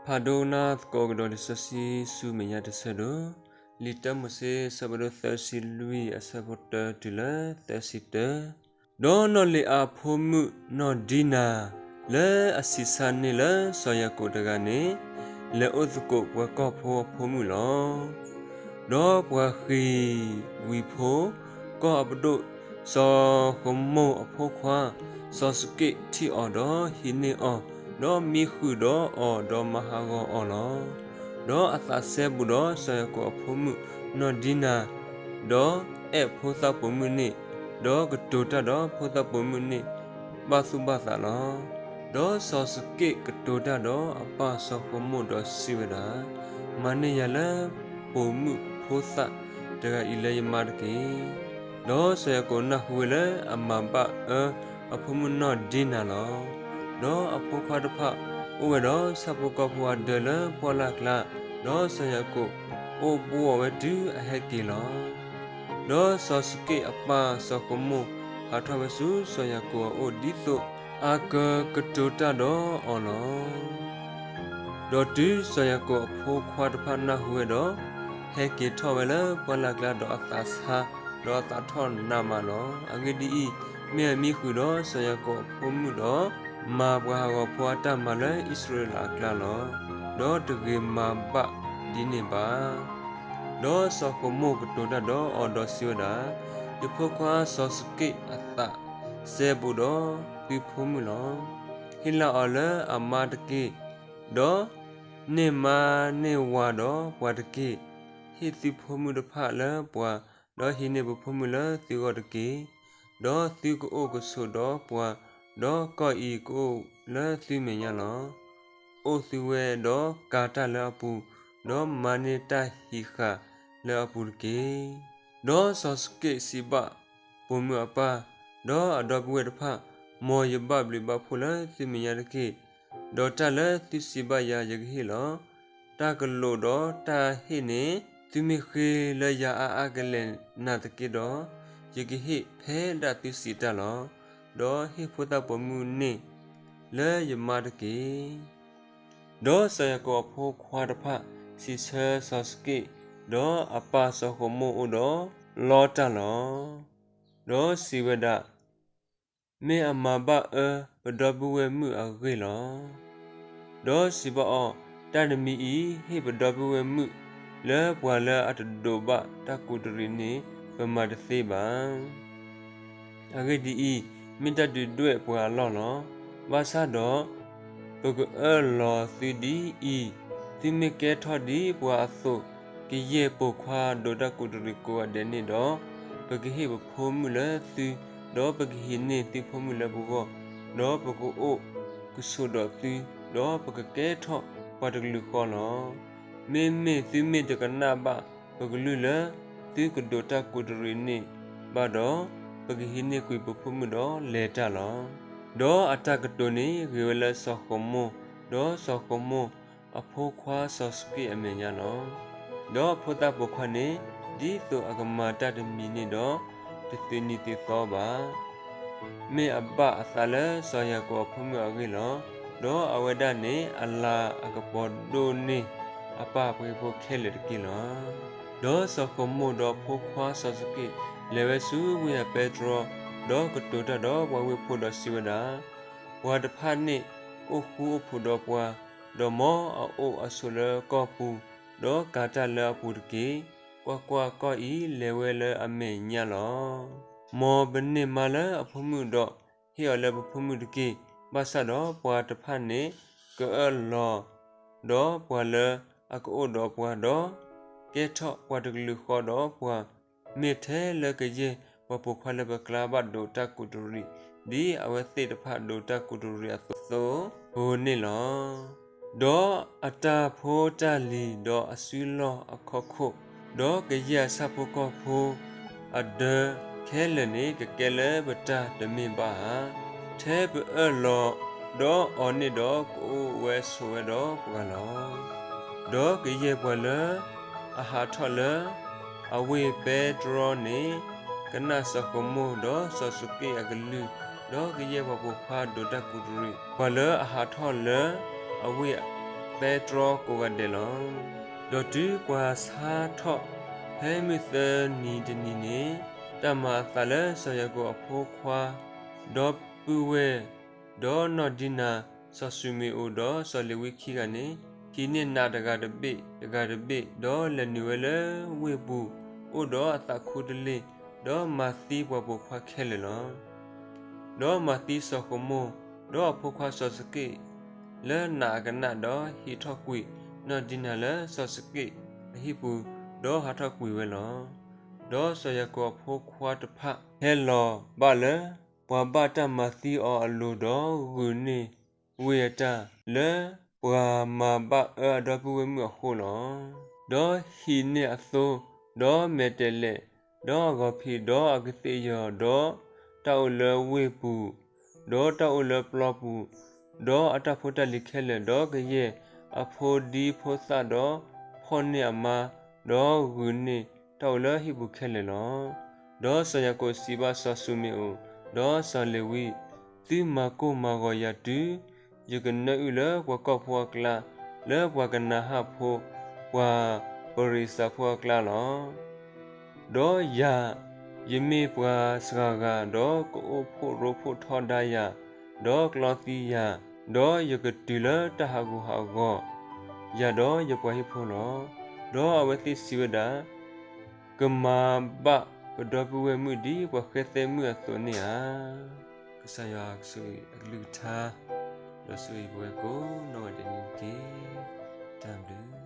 ဖးဒိၣ်နၢ်သကိးကဒီးလံာ်စီဆှံဆူမဲာ်ညါတဆၢဒိၣ်, လံာ်တၢမိၤၡ့ အဆၢဖးဒိၣ်သၢဆံလွံၢ် အဆၢဖိတၢတုၤလၢသၢဆံတၢ. ဒီးနီၢ်လ့ၤအၤအဖိမုၣ်နီၢ်ဒံနၤ လၢအဆံးစၢ်န့ၢ်လၢစီၤယၤကိာ်တဂၤန့ၣ်, လဲၤအိၣ်သကိးပှၤကီၢ်ဖိအဖိမုၣ်လီၤ. ဒီးပှၤဃံၤဝံၤဖိ ကီၢ်အပဒိၣ် စီၤဃမိၢ်အဖိခွါ စီၤစက့ၣ်ထံၣ်အီၤဒီးဟံးန့ၢ်အီၤ, ဒီးမံဃုာ်ဒီးအီၤဒီးမၤဟးဂီၤအီၤလီၤ. ဒီးအသးစဲဘူးဒီးစီၤယၤကိာ်အဖိမုၣ်နီၢ်ဒံနၤ, ဒီးအဲၣ်ဖိသၣ်ပိာ်မုၣ်န့ၣ်, ဒီးကတိၤတၢ်ဒီးဖိသၣ်ပိာ်မုၣ်န့ၣ် ဘၣ်သူၣ်ဘၣ်သးလီၤ. ဒီးစီၤစက့ၣ်ကတိၤတၢ်ဒီးအပၢ်စီၤဃမိၢ်ဒီးစံးဝဲဒၣ်, မၤန့ၢ်ယၤလၢပိာ်မုၣ်ဖိသၣ်တဂၤအံၤလၢယမါတက့ၢ်. ဒီးစီၤယၤကိာ်နၢ်ဟူဝဲလၢအမၤဘၣ်အၢအဖိမုၣ်နီၢ်ဒံနၤလီၤ. ဒီးအဖိခွါတဖၣ်အိၣ်ဝဲဒီးဆၣ်ဖိကီၢ်ဖိအဒၢလၢပှၢ်လၢ်ကျါ, ဒီးစီၤယၤကိာ်အိၣ်ဘှီၣ်ဝဲတုၤအဟဲက့ၤလီၤ. ဒီးစီၤစက့ၣ်အပၢ်စီၤဃမိၢ်ဟးထီၣ်ဝဲဆူစီၤယၤကိာ်အအိၣ်ဒ်သိးအကကတိၤတၢ်ဒီးအီၤလီၤ. ဒီးတုၤစီၤယၤကိာ်အဖိခွါတဖၣ်နၢ်ဟူဝဲဒီး, ဟဲက့ၤထီၣ်ဝဲလၢပှၢ်လၢ်ကျါဒီးအသးဆါ, ဒီးအသးထီၣ်နးမးလီၤ. အဂ့ၢ်ဒ်အံၤ, မ့ၢ်အမံဃုာ်ဒီးစီၤယၤကိာ်အဖိမုၣ်ဒီး, မၤပှၤဟးဂီၤဖိအတၢ်မၤလၢအံၣ်စရ့လးအကျါလီၤ. ဒီးတဂ့ၤမၤဘၣ်ဒ်န့ၣ်ဘၣ်. ဒီးစီၤဃမိၢ်ကတိၤတၢ်ဒီးအီၤဒီးစံးဝဲဒၣ်, ယဖိခွါစီၤစက့ၣ်အသးစဲဘူးဒီးသုဖိမုၣ်လီၤ. ဟ့ၣ်လၢအီၤလၢအမါတက့ၢ်. ဒီးန့ၢ်မါန့ၢ်ဝၤဒီးပှၤတက့ၢ်. ဟ့ၣ်သုဖိမုၣ်တဖၣ်လၢပှၤ, ဒီးဟံးန့ၢ်ပဖိမုၣ်လၢသုဂီၢ်တက့ၢ်. ဒီးသုကအိၣ်ကဆိးဒီးပှၤ, ဒီးကီၢ်အံၤကအိၣ်လၢသုမဲာ်ညါလီၤ. အိၣ်သုဝဲဒီးကၤတၢ်လၢအပူၤ, ဒီးမၤန့ၢ်တၢ်ဟံးဃာ်လၢအပူၤတက့ၢ်. ဒီးစီၤစက့ၣ်စံးဘၣ်ပိာ်မုၣ်အပၢ်, ဒီးအဒီပုၢ်ဝဲၢ်တဖၣ်, မ်ယဘၣ်ဘျုးဘၣ်ဖှိၣ်လၢသုမဲာ်ညါတက့ၢ်. ဒီးတၢ်လၢသုစံးဘၣ်ယၤယကဟ့ၣ်လီၤ. တၢ်ကလိာ်ဒီးတၢ်ဟ့ၣ်န့ၣ်, သုမ့ၢ်ဃ့လၢယၤအါအါကလဲာ်နာ်သက့ဒီး, ယကဟ့ၣ်ဖဲဒၣ်သုစံးတၢ်လီၤ. ဒီးဟ့ၣ်ဖိသၣ်ပိာ်မုၣ်န့ၣ်လၢယမါတက့ၢ်. ဒီးစီၤယၤကိာ်အဖိခွါတဖၣ်စံးဆၢစီၤစက့ၣ်, ဒီးအပၢ်စီၤဃမိၢ်အိၣ်ဒီးလီတၢ်လီၤ. ဒီးစံးဝဲဒၣ်, မ့ၢ်အမၤဘၣ်အၢပဒီပုၢ်ဝဲၢ်မုၣ်အဂ့ၢ်လီၤ. ဒီးစံးဘၣ်အီၤ, တၢ်တမံၤအံၤ ဟ့ၣ်ပဒီပုၢ်ဝဲၢ်မုၣ်လၢပှၤလၢအတဒိးဘၣ်တၢ်ကူးတရံးန့ၣ် ပမၤတသ့ဘၣ်. အဂ့ၢ်ဒ်အံၤ, မ့ၢ်တၢ်ဒုးဒွဲၣ်ပှၤအလီၢ်လီၤ. ဘၣ်ဆၣ်ဒီး ပကအၢၣ်လီၤသုဒ်အံၤ, သုမ့ၢ်ကဲထီၣ်ဒ်ပှၤအသိး, ကယဲၢ်ပိာ်ခွါဒိးတၢ်ကူးတရံးကိးဂၤဒဲးန့ၣ်ဒီး, ပကဟ့ၣ်ပဖိမုၣ်လၢသု, ဒီးပကဟံးန့ၢ်သုဖိမုၣ်လၢပဂီၢ်, ဒီးပကအိၣ်ကဆိးဒီးသု, ဒီးပကကဲထီၣ်ပှၤတကလုာ်ဃီလီၤ. မ့မ့ၢ်သုမ့ၢ်တကနၣ်ဘၣ်ပကလုၢ်လၢသုကဒိးတၢ်ကူးတရံးန့ၣ်ဘၣ်ဒီး, ပကဟံးန့ၢ်ကွံာ်ပဖိမုၣ်ဒီးလဲၤတၢ်လီၤ. ဒီးအတၢ်ကတိၤန့ၣ်ဂ့ၤဝဲလၢစီၤဃမိၢ်, ဒီးစီၤဃမိၢ်အဖိခွါစီၤစက့ၣ်အမဲာ်ညါလီၤ. ဒီးဖိသၣ်ပိာ်ခွါန့ၣ်, ဒ်သိးအကမၤတၢ်တမံၤန့ၣ်ဒီး, တသုးနံၤသုးသီဘၣ်. မ့ၢ်အဘၣ်အသးလၢစီၤယၤကိာ်အဖိမုၣ်အဂ့ၢ်လီၤ. ဒီးအဝဲဒၣ်န့ၣ်အလၤအကပီၤဒိၣ်န့ၢ်အပၢ်အပှ့ၤဖိခဲလၢာ်တက့ၢ်လီၤ. ဒီးစီၤဃမိၢ်ဒီးဖိခွါစီၤစက့ၣ်လဲၤဝဲဆူဝ့ၢ်အပဲတြီ, ဒီးကတိၤတၢ်ဒီးပှၤဝ့ၢ်ဖိဒီးစံးဝဲဒၣ်, ပှၤတဖၣ်န့ၣ်အိၣ်ဃူအိၣ်ဖိးဒီးပှၤ, ဒီးမ်အအိၣ်အဆိးလၢကီၢ်ပူၤ, ဒီးကၤတၢ်လၢအပူၤတက့ၢ်. ကွၢ်ကွၢ်, ကီၢ်အံၤလဲၤဝဲလၢအမဲာ်ညါလီၤ. မ်ပန့ၢ်မါလၢအဖိမုၣ်ဒီး, ဟ့ၣ်အီၤလၢပဖိမုၣ်တက့ၢ်. ဘၣ်ဆၣ်ဒီးပှၤတဖၣ်န့ၣ်ကအၢၣ်လီၤဒီးပှၤလၢအကအိၣ်ဒီးပှၤ, ဒီးကဲထီၣ်ပှၤတကလုာ်ဃီဒီးပှၤ, မ့ၢ်ထဲလၢကယဲၢ်ပှၤပိာ်ခွါလၢပကျါဘၣ်ဒိးတၢ်ကူးတရံး, ဒ်အဝဲသ့ၣ်တဖၣ်ဒိးတၢ်ကူးတရံးအသိးန့ၣ်လီၤ. ဒီးအတၢ်ဖိတၢ်လံၤ, ဒီးအစုလီၢ်အခီၣ်ခိၣ်, ဒီးကယဲၢ်အဆၣ်ဖိကီၢ်ဖိအဒၢခဲလၢာ်န့ၣ် ကကဲလၢပတၢ်တမ့ၢ်ဘၣ်ဧါ. ထဲပအၢၣ်လီၤဒီးအီၤန့ၣ်ဒီး ကအိၣ်ဝဲဆိးဝဲဒီးပှၤလီၤ. ဒီးကယဲၢ်ပှၤလၢအဟးထီၣ်လၢအဝ့ၢ်ပဲတြီန့ၣ် ကနၣ်စီၤဃမိၢ်ဒီးစီၤစက့ၣ်အကလုၢ်, ဒီးကယဲၢ်ပှၤပိာ်ခွါဒိးတၢ်ကူးတရံး, ပှၤလၢအဟးထီၣ်လၢအဝ့ၢ် ဒီးပှၤမၤသံအီၤလၢပဲတြီကိးဂၤဒဲးလီၤ. ဒီးတုၤပှၤဆါထီၣ်ဖဲမုၢ်သၢနံၤတနံၤန့ၣ်, တၢ်မၤအသးလၢစီၤယၤကိာ်အဖိခွါ ဒီပုၢ်ဝဲၢ်, ဒီးနီၢ်ဒံနၤ, စီၤၡူမ့ၣ်အိၣ်, ဒီးစီၤလ့ၤဝံခံဂၤန့ၣ်, ဟံးန့ၢ်နးတဂၤတဘ့ၣ်တဂၤတဘ့ၣ်, ဒီးလဲၤနုာ်ဝဲလၢဝ့ၢ်ပူၤ, အိၣ်ဒီးအသးခူတလ့ၢ်, ဒီးမၤသံပှၤပိာ်ခွါခဲလၢာ်လီၤ. ဒီးမၤသံစီၤဃမိၢ်, ဒီးအဖိခွါစီၤစက့ၣ်, လၢနးအကနၣ်, ဒီးဟံးထီၣ်ကွံာ်နီၢ်ဒံနၤလၢစီၤစက့ၣ်အဟံၣ်ပူၤ, ဒီးဟးထီၣ်ကွံာ်ဝဲလီၤ. ဒီးစီၤယၤကိာ်အဖိခွါတဖၣ် ဟဲလီၤဘၣ်လၢပှၤဘၣ်တၢ်မၤသံအီၤအလိၤ, ဒီးဂုာ်န့ၢ်ဝ့ၢ်အတၢ်, လၢပှၤမၤဘၣ်အၢအဒီပုၢ်ဝဲၢ်မုၣ်အဃိလီၤ. ဒီးဟံးန့ၢ်အသိ, ဒီးမဲာ်တဲးလဲး, ဒီးအဂီၤဖံး, ဒီးအကသ့ၣ်ယီၤ, ဒီးတၢ်အိၣ်လၢဝ့ၢ်ပူၤ, ဒီးတၢ်အိၣ်လၢပျီပူၤ, ဒီးအတၢ်ဖိတၢ်လံၤခဲလၢာ်, ဒီးကယဲၢ်အဖိဒံဖိသၣ်, ဒီးဖီၣ်န့ၢ်အမါ, ဒီးဂုာ်န့ၢ်တၢ်အိၣ်လၢဟံၣ်ပူၤခဲလၢာ်လီၤ. ဒီးစီၤယၤကိာ်စံးဘၣ်စီၤၡူမ့ၣ်အိၣ်, ဒီးစီၤလ့ၤဝံ, သုမၤကိၢ်မၤဂီၤယၤတုၤ ယကနၢအုၣ်လၢပှၤကီၢ်ဖိအကျါ, လၢပှၤကနၤအၣ်ဖိ, ပှၤပရ့းစးဖိအကျါလီၤ. ဒီးယၤ, ယမ့ၢ်ပှၤစှၤဂၤ, ဒီးကအိၣ်ဖှိၣ်ရိဖှိၣ်ထီဒါယၤ, ဒီးကျီသံယၤ, ဒီးယကတုၤလၢတၢ်ဟးဂူာ်ဟးဂီၤ, ယၤဒီးယပှၤဟံၣ်ဖိလီၤ. ဒီးအဝဲသ့ၣ်စံးဝဲဒၣ်, ကမၤဘၣ်ပဒီပုၢ်ဝဲၢ်မုၣ်ဒ်ပှၤဃဲသဲမုၣ်အသိးန့ၣ်ဧါ. ကစၢ်ယွၤကဆိၣ်ဂ့ၤအကလုၢ်ကထါ, ဒီးဆိၣ်ဂ့ၤပဝဲကိးနီၢ်ဂၤဒဲးန့ၣ်တက့ၢ်. တၢ်ဘျုး